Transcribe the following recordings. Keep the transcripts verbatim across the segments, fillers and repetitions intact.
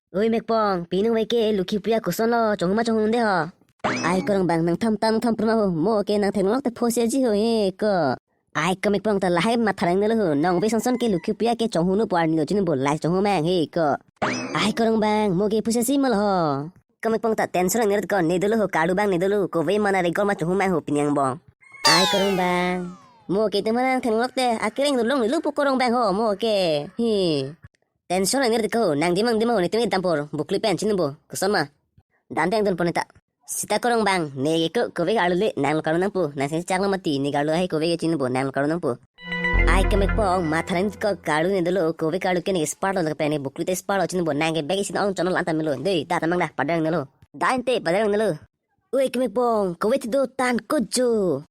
Oi Mekpong, pini nang ke Lokhi Puja koson lo, chonghuma chonghunde ho. Ai korong bang nang tham tan tham prama ho, mo ke nang theklong te phose ji ho he ko. Ai ko Mekpong ta lahai matha rang nelo ho, nang ve son son ke Lokhi Puja ke chonghunu puar nilo chini bo lai chonghumang he ko. Ai korong bang, mo ke phose ji mal ho. Ko Mekpong ta tension nang ko ne dolo ho, kalu bang ne dolo, kove mana regol ma chonghumang ho pini angbong. Ai korong bang, mo ke teman nang theklong te, akereng dolo nilo pu korong bang ho, mo ke. Hi. Tension nang ko, nang dimang dimang ne tumi dampor, bukli pen chini bo, koson ma. Dan deng dun poneta. Sita korong bang, ne ke ko kove arlo le, nanglo karu nangpo, nang sen chaklo mati, ne karu hai kove ke chini bo, nanglo karu nangpo. Ai ko Mekpong, matha rang ko karu ne dolo, kove karu ke ne spar lo pen ne bukli te spar lo chini bo, nang ke bag isin ong chonol anta melo, dei, da tamang da, padang nelo. Da ente, padang nelo. Oi ko Mekpong, kove te do tan ko jo.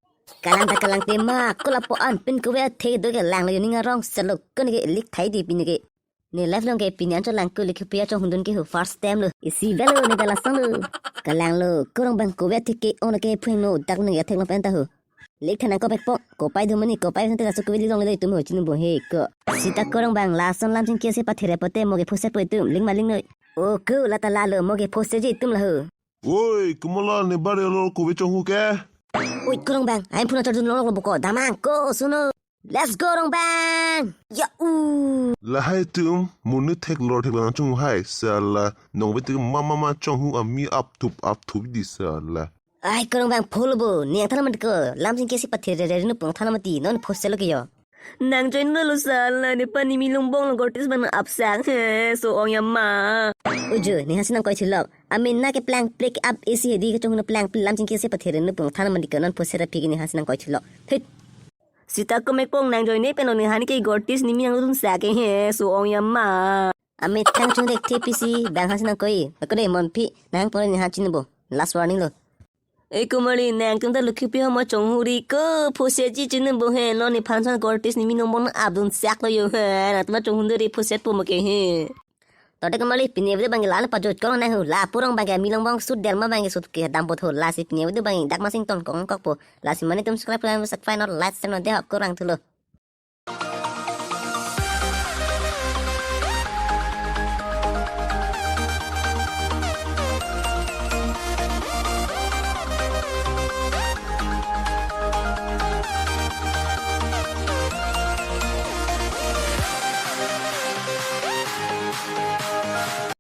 Kalang ta kalang te ma, ko lapu-an pin kove athe do ke lang lo ning arong selo, ko ne ke lik thai di pini ke. Ne live long ke pini anchot lang ko Lokhi Puja chonghundun ke ho first time lo. Isi velo ne da lasong lo. Kalang lo, korong bang kove athe ke ong ke pheng no dak nang ya theklong pen ta ho. Lik thanang ko Mekpong, kopai do mani, kopai than te laso kove lik long le tum ho chini bo he ko. Sita korong bang lason lam chingki ase pathere pote mo ke phose po itum, lik ma lik noi. O ko la ta la lo mo ke phose ji itum la ho. Oi, komola ne bare lo kove chonghu ke? Oi korong bang, aim phuna chardun long lo boko, damang ko suno. Let's go rong bang. Ya u. Lahai tum, munu thek lor thek lang chung hai, sala, nong ve tum mama ma chonghu ami ap thup ap thup di sala. Ai korong bang pholo bo, niang thanam ko, lam chingki ase pathere re nu pung thanam ti, non phose lo ke yo. Nang join lo sala, ne pani milong bong lo gortis bang apsang he, so ong ya ma. Uju, ne hasi nang koi thilok. Amin na ke plang plek ap isi hedi ke chonghun plang plang lam chingki ase pathere nu pung thanam di ko non phose ra phi ke ne hasi nang koi thilok. Thit. Sita ko Mekpong nang join ne pen lo ne hani ke gortis ni mi nang dun sa ke he, so ong ya ma. Ame thang chung rek the pisi, bang hasi nang koi. Ako de mon phi, nang pore ne hasi nang bo. Last warning lo. E kumari nang tum ta Lokhi Puja mo chonghuri ko, phose ji chini bo he, lo ne phan san gortis ni mi nong bon ap dun sak lo yo he, nang tum ta chonghun de ri phose po mo ke he. Tote kumari pini video bang la le pajot ko nang ho, la purong bang ke milong bong sut derma bang ke sut ke dam pot ho, lasi pini video bang dak masing ton kong kok po, lasi mane tum subscribe ko subscribe not like channel de hap kurang thulo.